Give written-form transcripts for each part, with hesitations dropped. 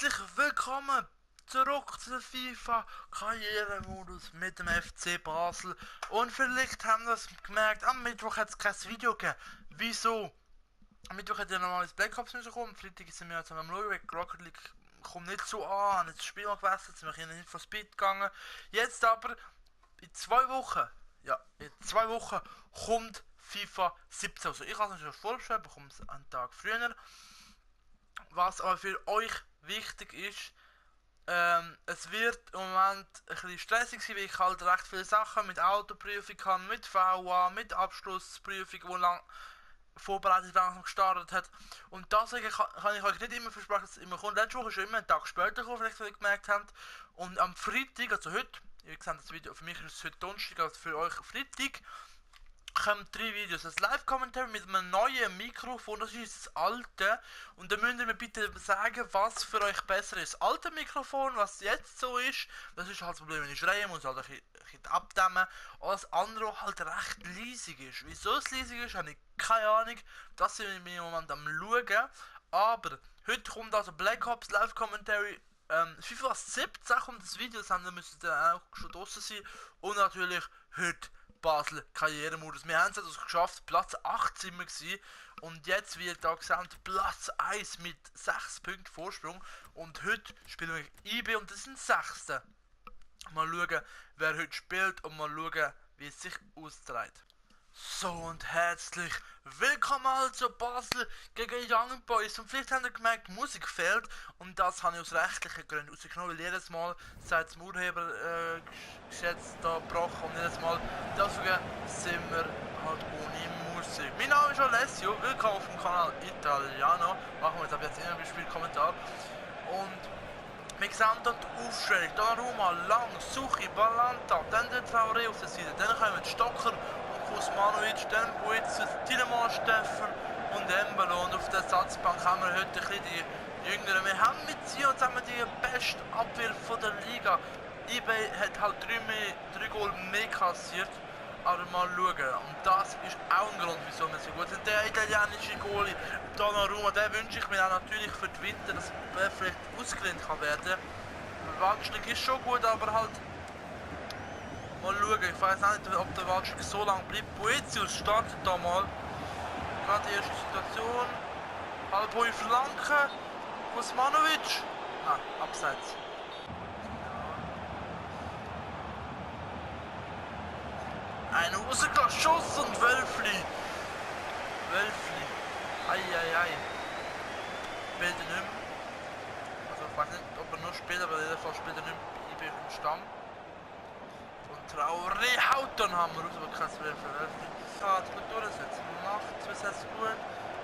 Herzlich willkommen zurück zu FIFA Karrieremodus mit dem FC Basel. Und vielleicht haben wir es gemerkt, am Mittwoch hat es kein Video gegeben. Wieso? Am Mittwoch hat ja normales Black Ops rausgekommen, am Freitag sind wir jetzt am Schauen, weil Rocket League kommt nicht so an, nicht das Spiel mal gewechselt, sind wir nicht von Speed gegangen. Jetzt aber, in 2 Wochen, kommt FIFA 17. Also ich habe es schon vorgestellt, bekomme es einen Tag früher. Was aber für euch wichtig ist, es wird im Moment ein bisschen stressig sein, weil ich halt recht viele Sachen mit Autoprüfung habe, mit VA, mit Abschlussprüfung, die lang vorbereitet langsam gestartet hat. Und deswegen kann ich euch nicht immer versprechen, dass es immer kommt. Letzte Woche ist schon immer einen Tag später gekommen, vielleicht ihr gemerkt habt. Und am Freitag, also heute, ihr seht das Video, für mich ist es heute Donnerstag, also für euch Freitag, kommen 3 Videos. Das Live-Kommentar mit einem neuen Mikrofon, das ist das alte. Und dann müsst ihr mir bitte sagen, was für euch besser ist. Das alte Mikrofon, was jetzt so ist, das ist halt das Problem, wenn ich schreien muss, halt ein bisschen abdämmen. Und das andere halt recht leisig ist. Wieso es leisig ist, habe ich keine Ahnung. Das sind wir im Moment am schauen. Aber heute kommt also Black Ops Live-Commentary. FIFA 17 kommt das Video, das müsste dann auch schon draußen sein. Und natürlich heute Basel Karrieremodus. Wir haben es also geschafft, Platz 8 sind wir gewesen. Und jetzt wird da gesagt Platz 1 mit 6 Punkten Vorsprung. Und heute spielen wir IB und das sind 6. Mal schauen, wer heute spielt und mal schauen, wie es sich austrägt. So und herzlich willkommen zu Basel gegen Young Boys. Und vielleicht habt ihr gemerkt, Musik fehlt. Und das habe ich aus rechtlichen Gründen rausgenommen, weil jedes Mal seit dem Urheber geschätzt da gebrochen und jedes Mal deswegen sind wir halt ohne Musik. Mein Name ist Alessio, willkommen auf dem Kanal Italiano. Machen wir jetzt ab jetzt immer ein Spielkommentar. Und wir sehen dort die Aufstellung, Donnarumma, Lang, Suchi, Balanta, dann der Traoré auf der Seite, dann kommen Stocker und Kuzmanovic, dann Boetius, Tielemans, Steffen und Embolo. Und auf der Ersatzbank haben wir heute ein bisschen die Jüngeren. Wir haben mit sie und haben die beste Abwehr von der Liga. eBay hat halt 3 Goal mehr kassiert, aber mal schauen. Und das ist auch ein Grund, wieso wir so gut sind. Der italienische Goalie, Donnarumma, den wünsche ich mir auch natürlich für den Winter, dass er vielleicht ausgelehnt kann werden. Waldschlag ist schon gut, aber halt mal schauen. Ich weiß auch nicht, ob der Waldschlag so lange bleibt. Boetius startet da mal. Gerade die erste Situation. Halb hohe Flanke. Kuzmanovic. Nein, abseits. Ein rausgelassen Schuss und Wölfli. Eieiei. Spielt er nicht mehr. Also ich weiß nicht, ob er noch spielt, aber in jedem Fall spielt er nicht mehr. Ich bin im Stamm. Und Traoré haut dann haben wir raus, aber kein Wölfli. Ja, jetzt gut durchsetzen. Macht es jetzt gut.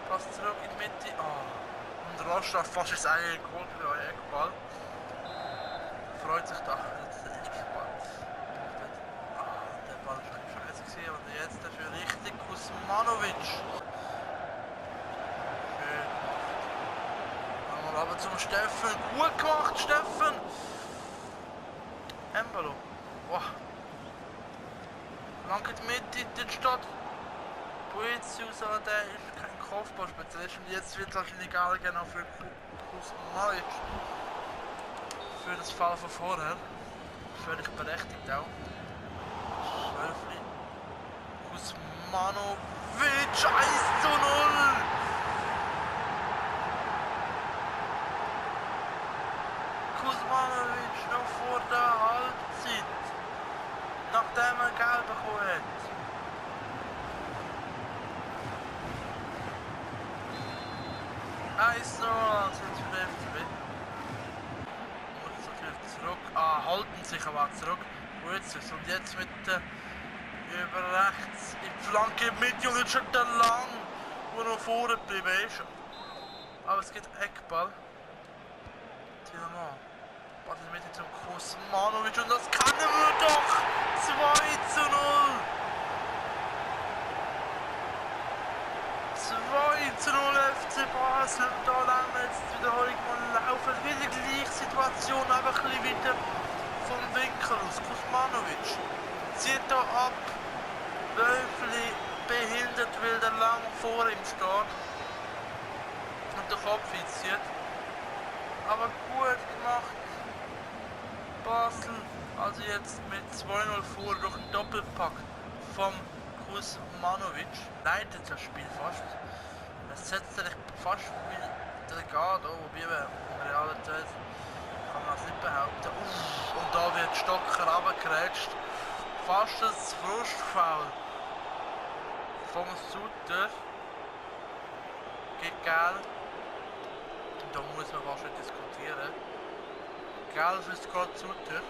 Passt zurück in die Mitte. Und Rostock fast ins eigene Goal für euren Eckball. Freut sich da. Jetzt der Eckball. Der Ball ist schon scheiße gesehen, aber jetzt dafür richtig Kuzmanovic. Schön gemacht. Mal aber zum Steffen. Gut gemacht, Steffen. Embolo. Boah. Lang in die Mitte, dort steht Boetius, aber der ist kein Kopfballspezialist. Und jetzt wird es wahrscheinlich egal genau für Kuzmanovic. Für das Fall von vorher. Völlig berechtigt auch. Schwölfli. Kuzmanovic 1:0! Kuzmanovic noch vor der Halbzeit. Nachdem er Geld bekommen hat. Eins noch, sind für den FCB. Muss natürlich zurück. Halten sich aber auch zurück. Boetius. Und jetzt mit der über rechts in die Flanke mit und jetzt schon der Lang, der noch vorne geblieben ist. Aber es gibt Eckball. Tielemans. Passt in die Mitte zum Kuzmanovic und das können wir doch! 2:0! 2:0 FC Basel. Da lassen wir jetzt die Wiederholung mal laufen. Wieder die gleiche Situation, einfach ein bisschen weiter vom Winkel aus. Kuzmanovic zieht da ab. Wölfli behindert, weil der Lang vor ihm steht und den Kopf einzieht. Aber gut gemacht. Basel, also jetzt mit 2-0 vor durch einen Doppelpack vom Kuzmanovic. Leitet das Spiel fast. Es setzt sich fast wie Delegado, wobei in Realität kann man das nicht behaupten. Und da wird Stocker runtergerätscht. Fast ein Frustfoul vom Sutter gegen Gel. Da muss man fast nicht diskutieren. Gel für Scott Sutter.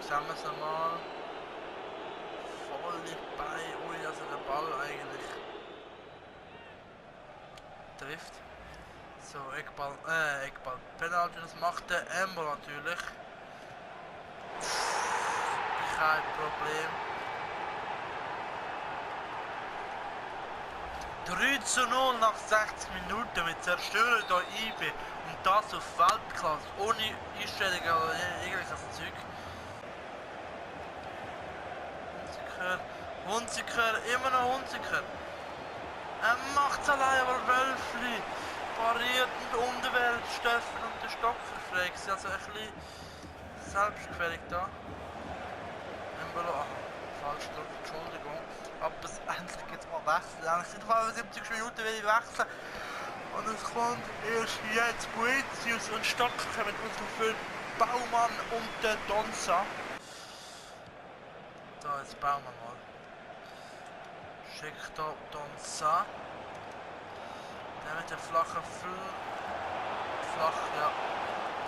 Sehen wir es einmal. Voll bei. Ui, also der Ball eigentlich trifft. So, Eckball. Penalty, das macht der Embo natürlich. Kein Problem. 3:0 nach 60 Minuten. Wir zerstören hier IB. Und das auf Weltklasse. Ohne Einstellung oder irgendwelches Zeug. Hunziker, immer noch Hunziker. Er macht es allein, aber Wölfli pariert und Unterwelt Steffen und der Stock verfragt. Also ein bisschen selbstgefällig da. Falsch gedrückt, Entschuldigung. Aber endlich geht es mal wechseln. Eigentlich sind mal 70 Minuten will ich wechseln. Und es kommt erst jetzt Boetius und Stocker kommen für Baumann und der Donza. Da jetzt Baumann mal. Schickt da Donza. Der mit der flachen ja.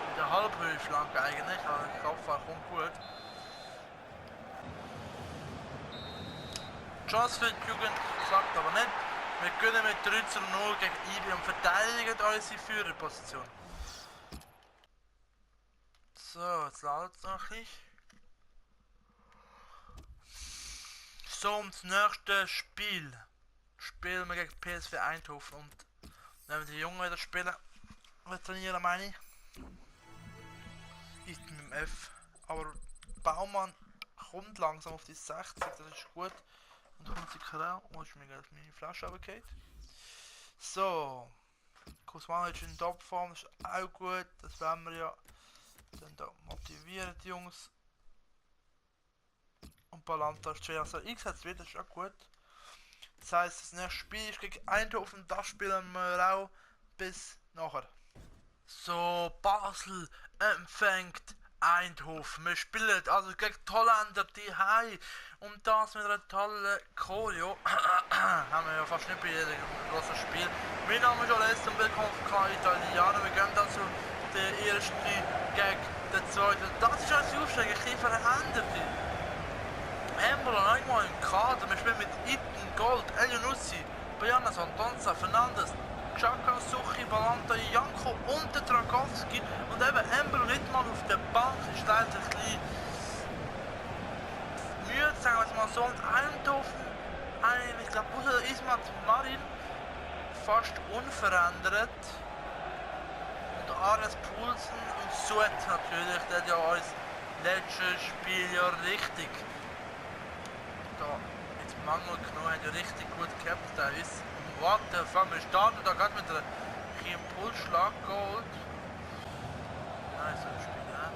Mit der Halbhöhe-Flanke eigentlich, aber der Kopfball kommt gut. Chance für die Jugend klappt aber nicht. Wir gewinnen mit 3:0 gegen IB und verteidigen unsere Führerposition. So, jetzt ladet es noch ein bisschen. So, um das nächste Spiel spielen wir gegen PSV Eindhoven und wenn wir die Jungen wieder spielen, wir trainieren, meine ich. Ist mit dem F. Aber Baumann kommt langsam auf die 60, das ist gut. Und Hunziker auch. Wo ist mir gerade meine Flasche runtergefallen? So. Kuzmanovic in Topform, das ist auch gut. Das werden wir ja dann da motivieren, die Jungs. Und Balanta ist also eingesetzt wird, das ist auch gut. Das heisst, das nächste Spiel ist gegen Eindhoven, das spielen wir auch bis nachher. So, Basel empfängt Eindhoven. Wir spielen also gegen die Holländer die Hause. Und das mit einer tollen Choreo. Haben wir ja fast nicht bei jedem großen Spiel. Mein Name ist Alessio und willkommen auf Kanal Italiano. Wir gehen dazu den ersten gegen den zweiten. Das ist unsere Aufstellung, ein bisschen verändert. Embola noch mal im Kader. Wir spielen mit Itten, Gold, Elionussi, Bojana, Donza, Fernandes, Chaka, Suchi, Balanta, Janko und der Dragowski. Und eben Embola nicht mal auf der Bank. Ist leider ein bisschen müde, sagen wir es mal so. Und Eindhoven, ich glaube, außer Ismat Marin fast unverändert. Und Ares Poulsen und Suet natürlich, der hat ja uns letztes Spiel ja richtig da jetzt Mangel genommen, hat ja richtig gut gehabt, der ist. Warte, wir starten da gerade mit einem Impulsschlag geholt. Nice Spiel, ne?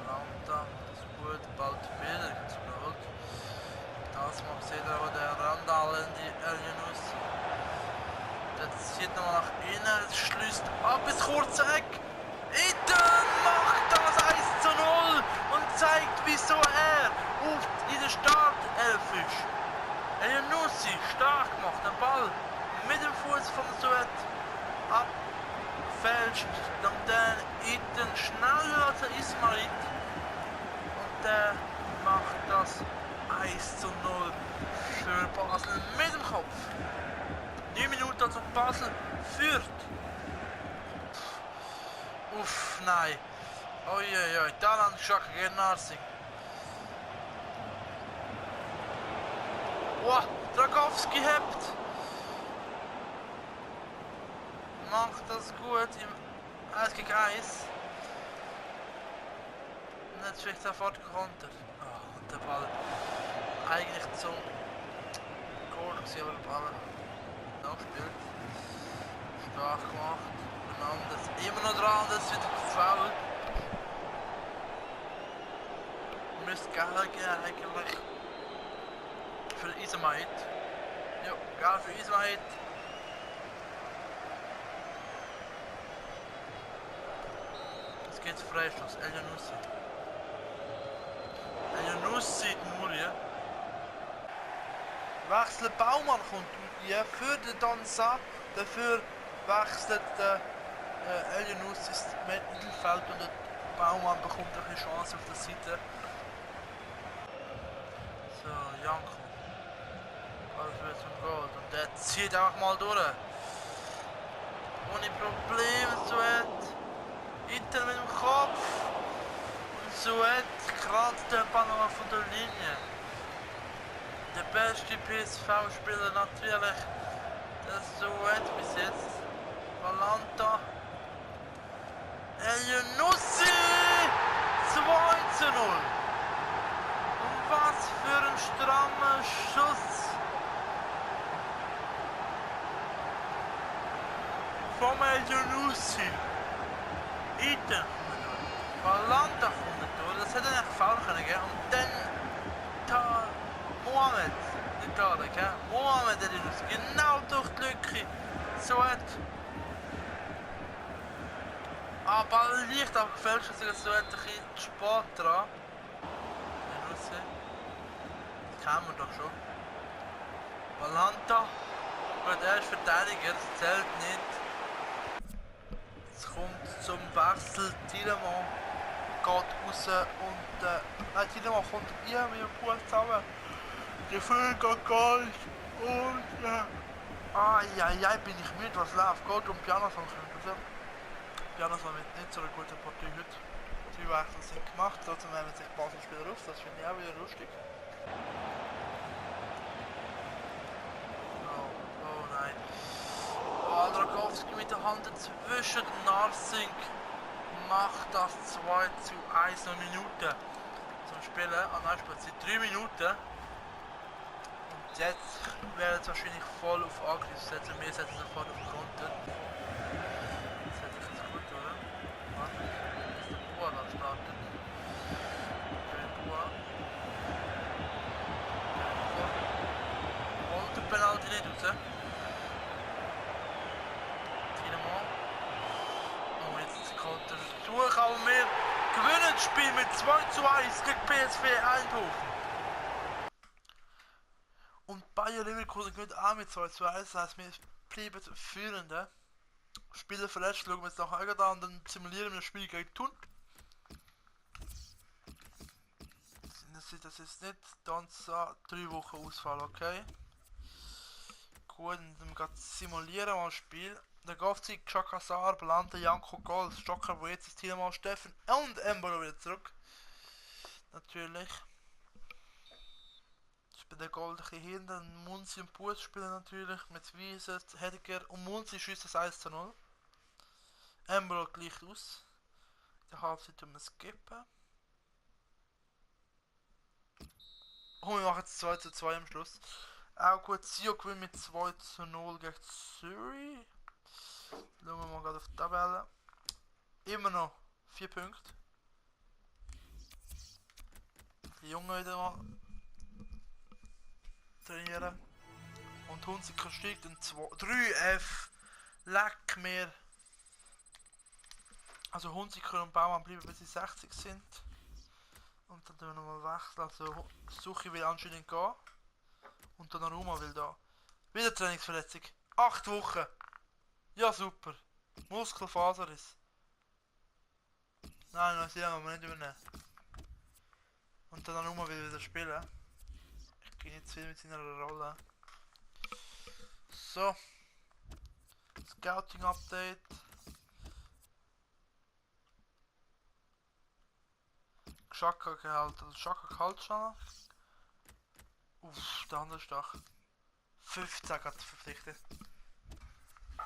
Landa, das ist gut, bald wieder geholt. Das macht jeder, aber der Randall in die Elionus. Der zieht nochmal nach innen, es schließt ab, ist kurz weg. Itten macht das 1:0 und zeigt, wieso er in der Startelf ist. Elionussi, stark gemacht, der Ball mit dem Fuß vom Suet abfälscht und dann Itten schneller als der Ismail und der macht das 1:0 für Basel mit dem Kopf. 9 Minuten also Basel führt. Uff, nein. Uiuiui, Talan Schaka gegen Narsing. Wow, Dragowski hebt. Macht das gut im 1 gegen 1. Und jetzt vielleicht sofort gekontert. Oh, und der Ball eigentlich zum Goal gewesen, aber der Ball nachspielt. Stark gemacht. Fernandes immer noch dran, das wird gefault. Müsste Geld geben eigentlich. Für Ismail. Ja, Geld für Ismail. Es geht Freistoß, El Janussi. El Janussi, Muri. Wechselt Baumann kommt hier für den Danza. Dafür wechselt der El Janussi ins Mittelfeld und der Baumann bekommt eine Chance auf der Seite. So, Janko. Alles wird zum Gold. Und der zieht einfach mal durch. Ohne Probleme, Suet. Inter mit dem Kopf. Und Suet kratzt den Ball noch von der Linie. Der beste PSV-Spieler natürlich. Der Suet bis jetzt. Valanta. El Janussi! 2:0. Und was für ein strammer Schuss. Vom El Janussi. Iten. Valanta kommt durch. Das hätte eigentlich faul können gehen. Und dann Mohamed. Nicht Tarek, hä? Mohamed El Janussi. Genau durch die Lücke. Suet. Aber leicht abgefälscht, dass so ein bisschen zu spät dran. Janussi. Das kennen wir doch schon. Valanta. Gut, er ist Verteidiger, das zählt nicht. Es kommt zum Wechsel. Tielemans geht raus und nein, Tielemans kommt hier mit dem Fuß zusammen. Der Föhn geht gar nicht und ja, bin ich müde, was läuft? Geht um Pianoson kommen. Pianoson wird nicht so eine gute Partie heute. Die Wechsel sind gemacht, trotzdem nehmen sich Basel-Spieler auf, das finde ich auch wieder lustig. Oh nein. Drakowski mit der Hand dazwischen. Narsing macht das 2:1 noch Minuten zum Spielen. Nein, spielt sie 3 Minuten. Und jetzt werden es wahrscheinlich voll auf Angriff setzen. Wir setzen sofort auf Konter. Das hätte ich jetzt gut, oder? Warte, bis der Bua da startet. Bua. Holt der Penalty nicht raus. Durch, aber wir gewinnen das Spiel mit 2:1 gegen PSV Eindhoven. Und Bayer Leverkusen gewinnt auch mit 2:1, das heisst, wir bleiben Führende. Spieler verletzt, schauen wir jetzt nachher an und dann simulieren wir das Spiel gegen Thun. Das ist nicht ganz 3 Wochen Ausfall, okay? Gut, dann geht simulieren mal das Spiel. Der Gofzi, Chaka Saar, Balanta, Janko Gol, Stocker, wo jetzt ist Tielemans, Steffen und Embolo wieder zurück. Natürlich. Das ist bei der Gold ein bisschen hinter. Munzi und Puss spielen natürlich mit Wiese, Hediger und Munzi schießt das 1:0. Embolo gleicht aus. In der Halbzeit tun wir skippen. Und wir machen jetzt 2:2 am Schluss. Auch gut, Sio gewinnt mit 2:0 gegen Zürich. Schauen wir mal gerade auf die Tabelle. Immer noch 4 Punkte. Die Jungen wieder mal trainieren. Und Hunziker steigt in 3F. Leck mir. Also Hunziker und Baumann bleiben bis sie 60 sind. Und dann tun wir nochmal wechseln. Also Suchi will anscheinend gehen. Und dann Ruma will da. Wieder Trainingsverletzung. 8 Wochen. Ja, super. Muskelfaserriss. Nein, das sehen wir nicht übernehmen. Und dann Ruma will wieder spielen. Ich gehe nicht zu viel mit seiner Rolle. So. Scouting Update. Xhaka gehalten. Also Xhaka gehalten schon. Uff, der andere ist doch. 15 hat verpflichtet. Jetzt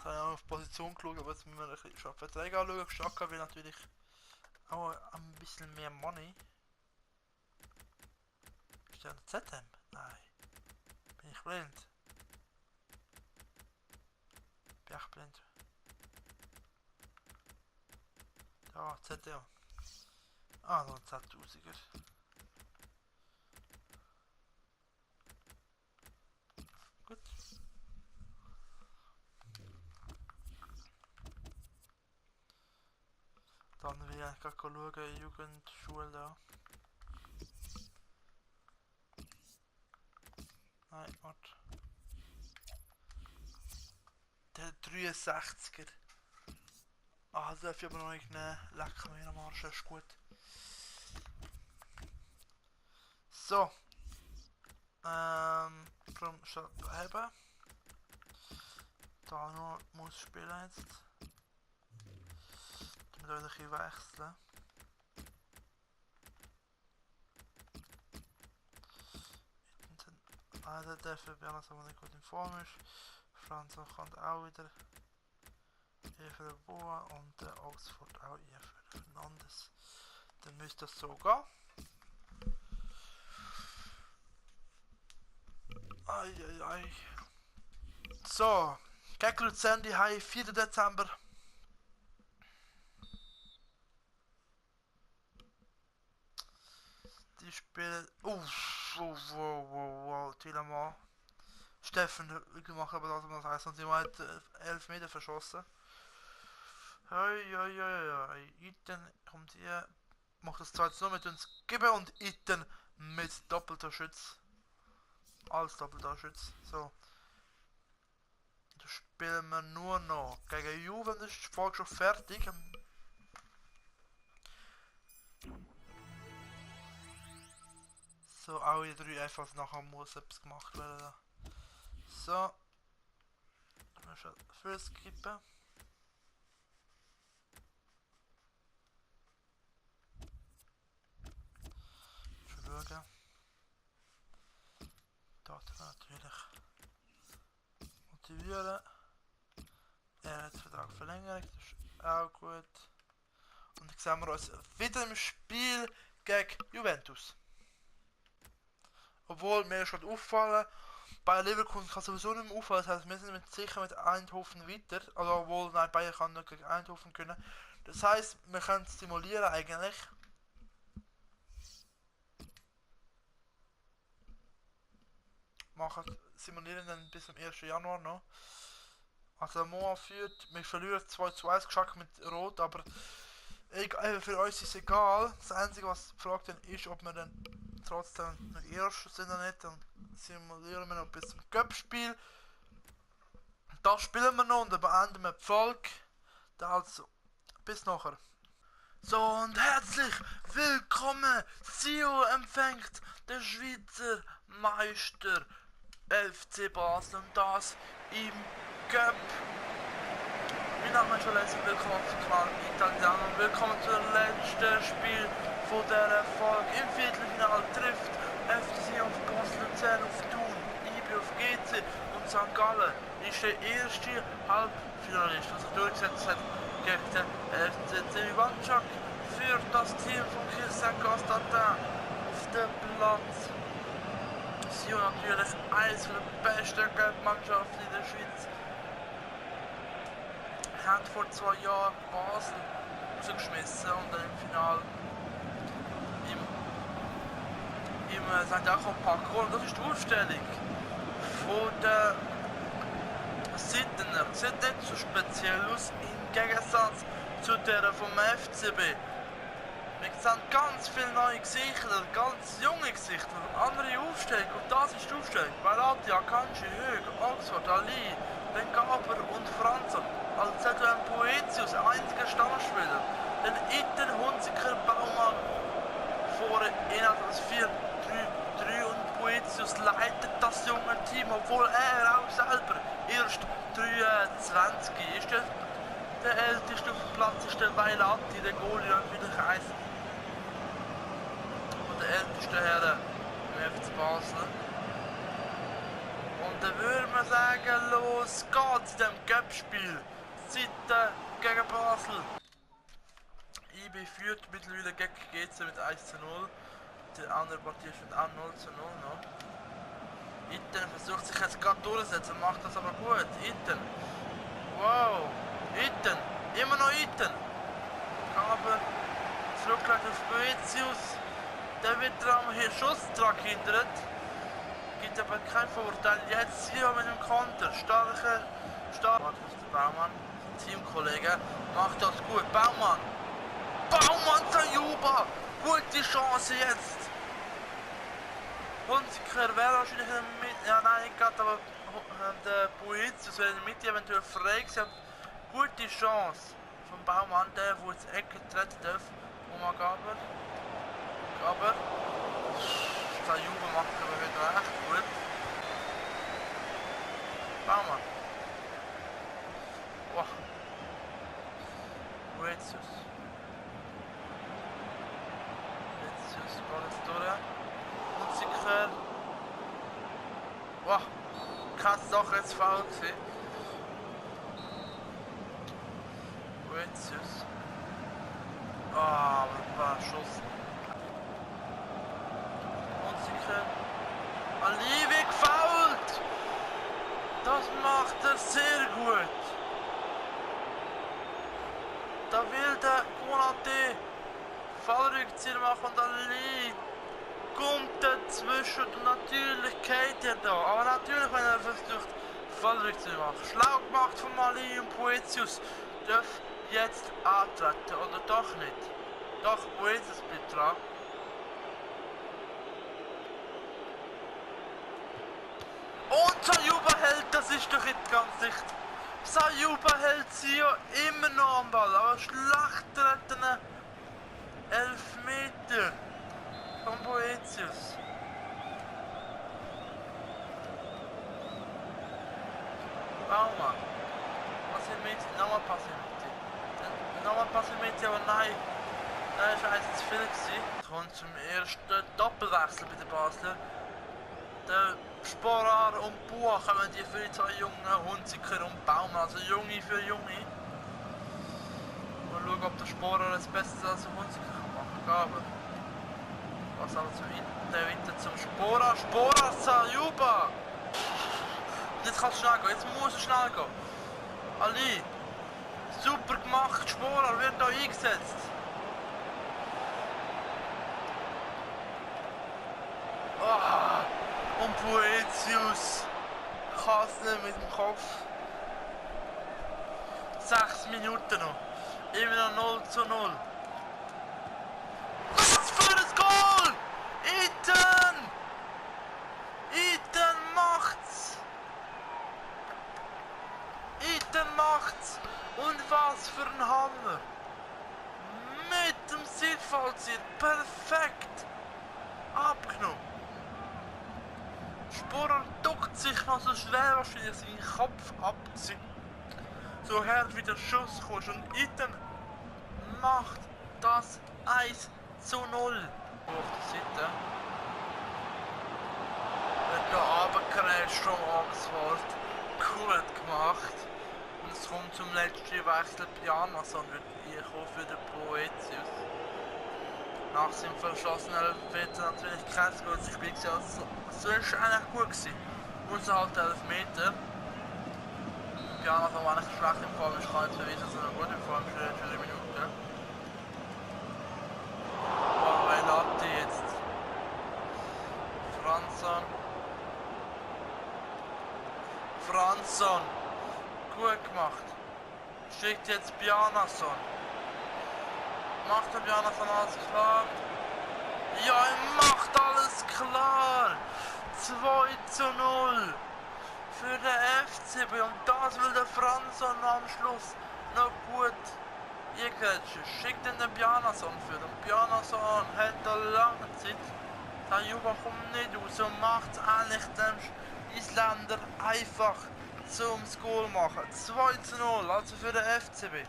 habe ich auch auf Position geschaut, aber jetzt müssen wir ein bisschen Verträge anschauen. Xhaka will natürlich auch ein bisschen mehr Money. Ist der ein ZM? Nein. Bin ich blind? Bin ich blind? Ja, ZDO. Ah, noch ein Z1000er. Gut. Dann will ich gerade schauen, Jugendschule da. Nein, warte. Der 63er. Ah, das darf ich aber noch nicht nehmen. Leck mir am Arsch, ist gut. So. Drum haben. Da noch muss spielen jetzt. Dann wir ein bisschen wechseln. Der dafür bei alles, aber nicht gut in Form ist. Franz kommt auch wieder. Hier für den Boa und der Oxford auch hier für Fernandes. Dann müsste das so gehen. Eieiei. So, gegen Luzern die Hai 4. Dezember. Die spielen. Wow, Tielemann. Steffen gemacht, aber das heißt, und sie hat 11 Meter verschossen. Iten kommt hier, macht das 2-0 mit uns geben und Iten mit doppelter Schütz. Als doppelter Schütz. So. Da spielen wir nur noch gegen Juve, das ist die Folge schon fertig. So, auch die 3 einfach nachher muss etwas gemacht werden. So. Dann müssen wir für skippen. Schauen. Daten natürlich motivieren. Er hat den Vertrag verlängert, das ist auch gut. Und jetzt sehen wir uns wieder im Spiel gegen Juventus. Obwohl mir ist gerade auffallen, bei Leverkusen kann sowieso nicht mehr auffallen, das heißt wir sind sicher mit Eindhoven weiter. Also obwohl, nein, Bayern kann nicht gegen Eindhoven können. Das heißt, wir können es simulieren eigentlich. Simulieren dann bis zum 1. Januar noch. Also Moa führt, wir verlieren 2-1 geschafft mit Rot, aber für uns ist es egal. Das Einzige was gefragt ist, ob wir dann trotzdem noch Erster sind oder nicht. Dann simulieren wir noch bis zum Cup-Spiel. Das spielen wir noch und dann beenden wir die Folge. Also, bis nachher. So und herzlich willkommen! Sio empfängt der Schweizer Meister FC Basel und das im Cup. Mein Name ist schon willkommen auf dem Kanal Italiano und willkommen zum letzten Spiel von dieser Folge. Im Viertelfinale trifft FC Sion auf Basel Luzern auf Thun, IB auf GC und St. Gallen ist der erste Halbfinalist, der sich durchgesetzt hat gegen den FC Ivanchak für das Team von Kirsten Constantin auf dem Platz. Sion natürlich eines der besten Mannschaften in der Schweiz. Haben vor 2 Jahren Basel rausgeschmissen und dann im Finale im St. Achim Park geholt. Das ist die Aufstellung von der Sittener. Sieht nicht so speziell aus im Gegensatz zu der vom FCB. Wir sehen ganz viele neue Gesichter, ganz junge Gesichter, andere Aufstellung und das ist die Aufstellung. Balati, Akanji, Hög, Oxford, Ali, Ben Gaber und Franz. Als ZM Poetius, einziger Stammspieler. Dann Itten, Hunziker, Baumann vorne in das 4-3-3 und Poetius leitet das junge Team, obwohl er auch selber erst 23 ist. Der älteste auf dem Platz ist der Weilati, der Goalie natürlich eins der ältesten Herren im FC Basel. Und dann würde man sagen, los geht's in diesem Cup-Spiel. Seite gegen Basel. IB führt mittlerweile gegen GC mit 1-0. Die andere Partie ist mit 0-0 noch. Itten versucht sich jetzt gerade durchzusetzen, macht das aber gut. Itten. Wow. Itten. Immer noch Itten. Aber zurückgelegt auf Boetius. Der wird am hier Schusstrag hindert. Gibt aber keinen Vorteil. Jetzt hier mit dem Konter. Starker Start. Der Baumann, Teamkollege, macht das gut. Baumann! Baumann Sajuba! Gute Chance jetzt! Hunziker wäre wahrscheinlich mit. Ja, nein, nicht gerade, aber der Boetius wäre in der Mitte eventuell frei gewesen. Gute Chance vom Baumann, der wo jetzt Ecke treten darf. Oma Gaber. Aber Sajuba macht aber wieder echt gut. Baumann. Wow. Boetius. Boetius, Ball jetzt durch. Hunziker. Wow. Kann es doch jetzt faul gewesen. Boetius. Ah, aber ein paar Schuss. Hunziker. Ali gefoult! Das macht er sehr gut. Da will der Konate Fallrückzieher machen und Ali kommt dazwischen und natürlich geht er da. Aber natürlich, wenn er versucht Fallrückzieher machen. Schlau gemacht von Ali und Boetius. Darf jetzt antreten oder doch nicht? Doch, Boetius bleibt dran. Und Sajuba hält, das ist doch nicht ganz dicht. Sajuba hält sie ja immer noch am Ball, aber schlechter einen Elfmeter von Boetius. Baumann. Passimenti, nochmal Passimenti. Nochmal Passimenti, aber nein. Nein, das war eins zu viel gewesen. Kommt zum ersten Doppelwechsel bei den Basler. Der Sporar und Bua kommen die für die zwei Jungen, Hunziker und Baumann, also Junge für Junge. Mal schauen, ob der Sporar es besser als der Hunziker machen kann. Aber was also der Winter zum Sporar, Sporar Sajuba! Jetzt kann es schnell gehen, jetzt muss es schnell gehen. Ali, super gemacht, Sporar wird da eingesetzt. Oh, und Boetius kann es nicht mit dem Kopf. 6 Minuten noch, immer noch 0:0. Was für ein Goal! Ethan! Ethan macht's! Ethan macht's! Und was für ein Hammer! Mit dem Siegfallziel perfekt abgenommen. Sporer duckt sich noch so schwer wahrscheinlich seinen Kopf abziehen. So hart wie der Schuss kommt und Ethan macht das 1:0. Auf der Seite. Wird da runtergerätscht von Oxford. Gut gemacht. Und es kommt zum letzten Wechsel. Bjarnason wird einkommen für den Boetius. Nach seinem verschossenen Elfmeter natürlich kein gutes Spiel gewesen. Also, so ist es eigentlich gut gewesen. Außer halt 11 Meter. Bjarnason war nicht schlecht im Fall, ich kann jetzt beweisen, sondern gut im Fall für 3 Minuten. Latti jetzt. Fransson. Gut gemacht. Schickt jetzt Bjarnason. Macht der Bjarnason alles klar? Ja, er macht alles klar. 2:0 für den FCB und das will der Fransson am Schluss noch gut eingrätschen. Schickt den Bjarnason für den Bjarnason hat da lange Zeit. Der Juba kommt nicht raus und macht eigentlich dem Isländer einfach zum Goal machen. 2:0, also für den FCB.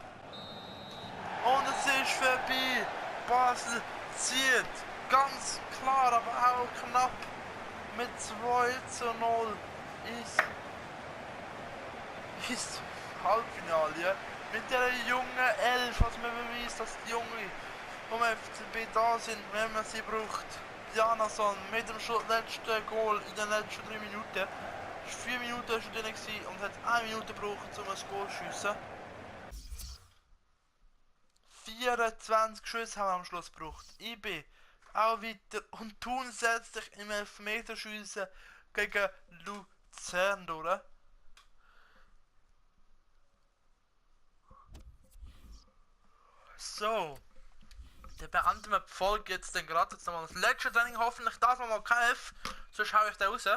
Und es ist vorbei. Basel zieht. Ganz klar, aber auch knapp. Mit 2:0 ist Halbfinale. Ja. Mit der jungen 11, was man beweist, dass die Jungen vom FCB da sind, wenn man sie braucht. Bjarnason mit dem letzten Goal in den letzten 3 Minuten. 4 Minuten war schon drin und hat 1 Minute gebraucht, um ein Goal zu schiessen. 24 Schüsse haben wir am Schluss gebraucht. IB auch weiter und Thun setzt sich im Elfmeterschiessen gegen Luzern durch. So, dann beenden wir die Folge jetzt dann gerade. Jetzt nochmal das letzte Training, hoffentlich das mal KF, sonst hau ich da raus.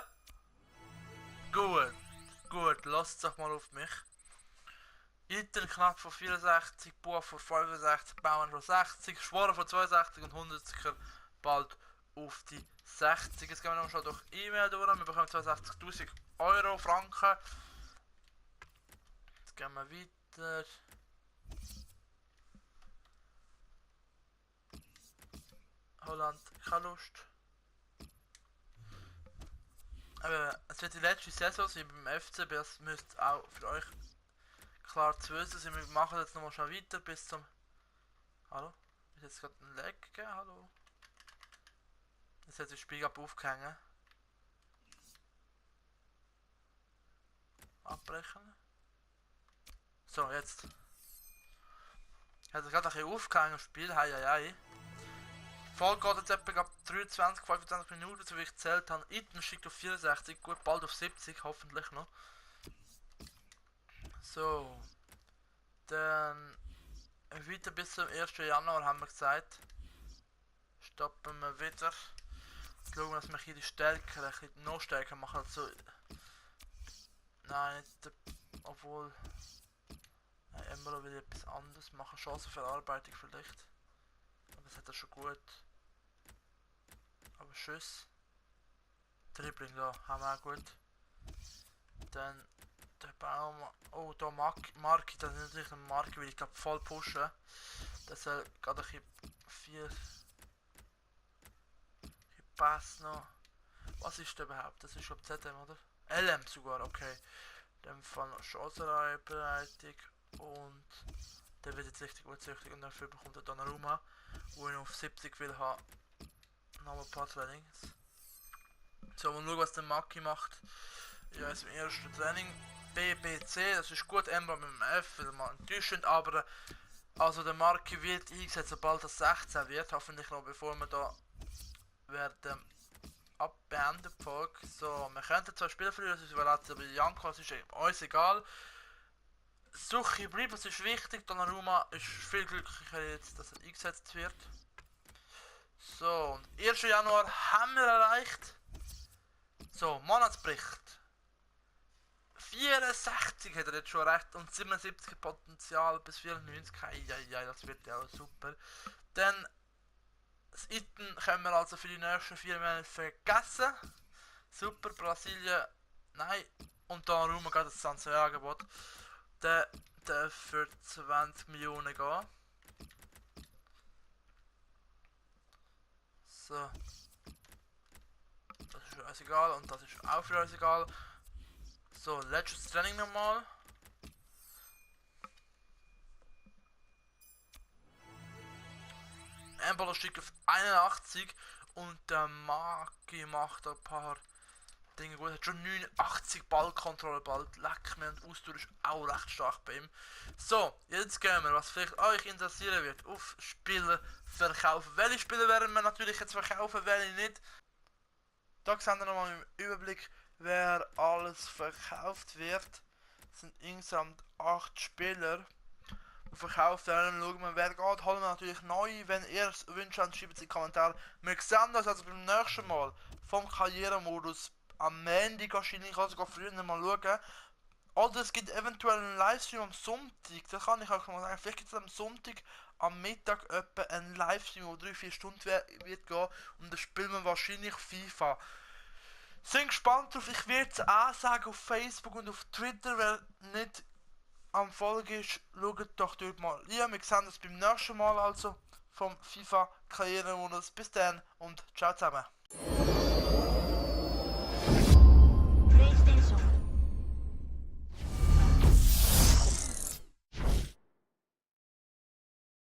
Gut, lasst doch mal auf mich. Iten knapp von 64, Buch von 65, Bauern von 60, Schworen von 62 und 100er bald auf die 60. Jetzt gehen wir noch schon durch E-Mail durch. Wir bekommen 62.000 Euro, Franken. Jetzt gehen wir weiter. Holland, keine Lust. Aber es wird die letzte Saison sein beim FCB, das müsste auch für euch klar zu wissen sein. Wir machen jetzt nochmal schon weiter bis zum... Hallo? Ist jetzt gerade ein Lag gegeben? Hallo? Jetzt hat das Spiel aufgehängt. Abbrechen. So, jetzt. Hat er gerade ein bisschen aufgehängt im Spiel, hei. Folge geht jetzt etwa 23, 25 Minuten, so wie ich gezählt habe. Iten steigt auf 64, gut, bald auf 70, hoffentlich noch. So. Dann weiter bis zum 1. Januar haben wir gesagt. Stoppen wir wieder. Jetzt schauen wir, dass wir hier die Stärke ein bisschen noch stärker machen. Also, nein, nicht, obwohl... Nein, Embolo will etwas anderes machen. Chancenverarbeitung vielleicht. Aber das hat er schon gut. Aber Schuss. Dribbling da, haben wir auch gut. Dann der Baum. Oh, da Marki, das ist natürlich ein Marki, will ich glaube voll pushen. Das soll gerade ein bisschen Pass noch. Was ist das überhaupt? Das ist schon ZM, oder? LM sogar, okay. Dann Fall noch Chancenverarbeitung und der wird jetzt richtig gut süchtig und dafür bekommt er Donnarumma, wo ich auf 70 will haben. Noch ein paar Trainings. So, mal schauen, was der Maki macht. Ja, jetzt im ersten Training. BBC, das ist gut, Ember mit dem F, wieder mal enttäuschend, aber also der Maki wird eingesetzt, sobald er 16 wird, hoffentlich noch bevor wir da werden abbeenden die Folge. So, wir könnten zwar Spiele verlieren, das ist überlassen, aber Janko, das ist uns egal. Suche bleiben, das ist wichtig, Donnarumma ist viel glücklicher jetzt, dass er eingesetzt wird. So, und 1. Januar haben wir erreicht. So, Monatsbericht. 64 hat er jetzt schon erreicht und 77 Potenzial bis 94. Ja, das wird ja auch super. Dann das Iten können wir also für die nächsten 4 Monate vergessen. Super, Brasilien, nein. Und dann rum geht das Sanzio-Angebot. Der darf für 20 Millionen gehen. So. Das ist für uns egal und das ist auch für uns egal. So, letztes Training nochmal. Embolo steigt auf 81 und der Maki macht ein paar Dinge gut. Hat schon 89 Ballkontrolle bald. Leck mir, und Ausdauer ist auch recht stark bei ihm. So, jetzt gehen wir, was vielleicht euch interessieren wird, auf Spieler verkaufen. Welche Spieler werden wir natürlich jetzt verkaufen, welche nicht. Da sehen wir nochmal im Überblick, wer alles verkauft wird. Es sind insgesamt 8 Spieler. Verkauft werden, schauen wir, wer geht, holen wir natürlich neu. Wenn ihr es wünscht, dann schreibt es in die Kommentare. Wir sehen das also beim nächsten Mal vom Karrieremodus am Montag wahrscheinlich, also sogar früher mal schauen. Oder es gibt eventuell einen Livestream am Sonntag, das kann ich euch mal sagen. Vielleicht gibt es am Sonntag am Mittag etwa einen Livestream, wo 3-4 Stunden wird gehen und dann spielen wir wahrscheinlich FIFA. Sind gespannt drauf, ich werde es auch sagen auf Facebook und auf Twitter, wer nicht am Folge ist, schaut doch dort mal rein. Wir sehen uns beim nächsten Mal also vom FIFA Karrieremodus. Bis dann und ciao zusammen.